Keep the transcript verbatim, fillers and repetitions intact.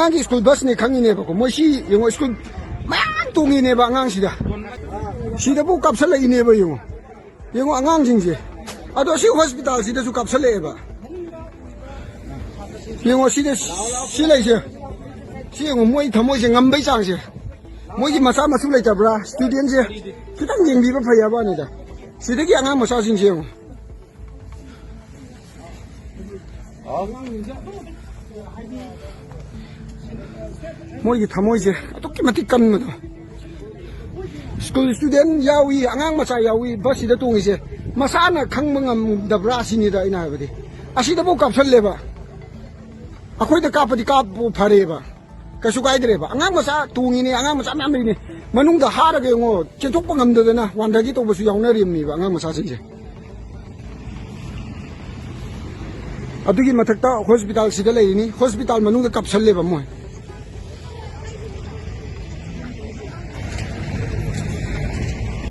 ꯑꯉꯥꯡꯒꯤ ꯁ꯭ꯀꯨꯜ ꯕꯁꯅꯦ ꯈꯪꯉꯤꯅꯦꯕꯀꯣ, ꯃꯣꯏ ꯁꯤ ꯌꯦꯡꯉꯣ, ꯁ꯭ꯀꯨꯜ ꯃꯌꯥꯝ ꯇꯣꯡꯉꯤꯅꯦꯕ ꯑꯉꯥꯡꯁꯤꯗ꯫ ꯁꯤꯗꯕꯨ ꯀꯥꯞꯁꯜꯂꯛꯏꯅꯦꯕ, ꯌꯦꯡꯉꯣ꯫ ꯌꯦꯡꯉꯣ ꯑꯉꯥꯡꯁꯤꯡꯁꯦ꯫ ꯑꯗꯣ ꯁꯤ ꯍꯣꯁꯄꯤꯇꯥꯜꯁꯤꯗꯁꯨ ꯀꯥꯞꯁꯜꯂꯛꯑꯦꯕ꯫ ꯌꯦꯡꯉꯣ ꯁꯤꯗ, ꯁꯤ ꯂꯩꯁꯦ꯫ ꯁꯤ ꯌꯦꯡꯉꯣ ꯃꯣꯏ ꯊꯃꯣꯏꯁꯦ ꯉꯝꯕꯩ ꯆꯥꯡꯁꯦ꯫ ꯃꯣꯏꯒꯤ ꯃꯆꯥ ꯃꯁꯨ ꯂꯩꯇꯕ꯭ꯔꯥ? ꯁ꯭ꯇꯨꯗꯦꯟꯁꯦ ꯈꯤꯇꯪ ꯌꯦꯡꯕꯤꯕ ꯐꯩ ꯍꯥꯏꯕ ꯋꯥꯅꯤꯗ꯫ ꯁꯤꯗꯒꯤ ꯑꯉꯥꯡ ꯃꯆꯥꯁꯤꯡꯁꯦ ꯌꯦꯡꯉꯣ꯫ ꯃꯣꯏꯒꯤ ꯊꯃꯣꯏꯁꯦ ꯑꯗꯨꯛꯀꯤ ꯃꯇꯤꯛ ꯀꯟꯕꯗꯣ꯫ ꯁ꯭ꯀꯨꯜ ꯁ꯭ꯇꯨꯗꯦꯟ ꯌꯥꯎꯏ, ꯑꯉꯥꯡ ꯃꯆꯥ ꯌꯥꯎꯏ, ꯕꯁꯁꯤꯗ ꯇꯣꯡꯉꯤꯁꯦ꯫ ꯃꯁꯥꯅ ꯈꯪꯕ ꯉꯝꯗꯕ꯭ꯔꯥ ꯁꯤꯅꯤꯗ ꯑꯩꯅ ꯍꯥꯏꯕꯗꯤ꯫ ꯑꯁꯤꯗꯐꯥꯎ ꯀꯥꯞꯁꯜꯂꯦꯕ꯫ ꯑꯩꯈꯣꯏꯗ ꯀꯥꯞꯄꯗꯤ ꯀꯥꯞꯄꯨ ꯐꯔꯦꯕ꯫ ꯀꯩꯁꯨ ꯀꯥꯏꯗ꯭ꯔꯦꯕ꯫ ꯑꯉꯥꯡ ꯃꯆꯥ ꯇꯣꯡꯉꯤꯅꯦ, ꯑꯉꯥꯡ ꯃꯆꯥ ꯃꯌꯥꯝ ꯂꯩꯅꯦ꯫ ꯃꯅꯨꯡꯗ ꯍꯥꯔꯒ ꯌꯦꯡꯉꯣ, ꯆꯦꯟꯊꯣꯛꯄ ꯉꯝꯗꯗꯅ ꯋꯥꯟꯊꯒꯦ ꯇꯧꯕꯁꯨ ꯌꯥꯎꯅꯔꯤꯕꯅꯦꯕ ꯑꯉꯥꯡ ꯃꯆꯥꯁꯤꯡꯁꯦ꯫ ꯑꯗꯨꯒꯤ ꯃꯊꯛꯇ ꯍꯣꯁꯄꯤꯇꯥꯜꯁꯤꯗ ꯂꯩꯔꯤꯅꯤ, ꯍꯣꯁꯄꯤꯇꯥꯜ ꯃꯅꯨꯡꯗ ꯀꯥꯞꯁꯜꯂꯦꯕ ꯃꯣꯏ꯫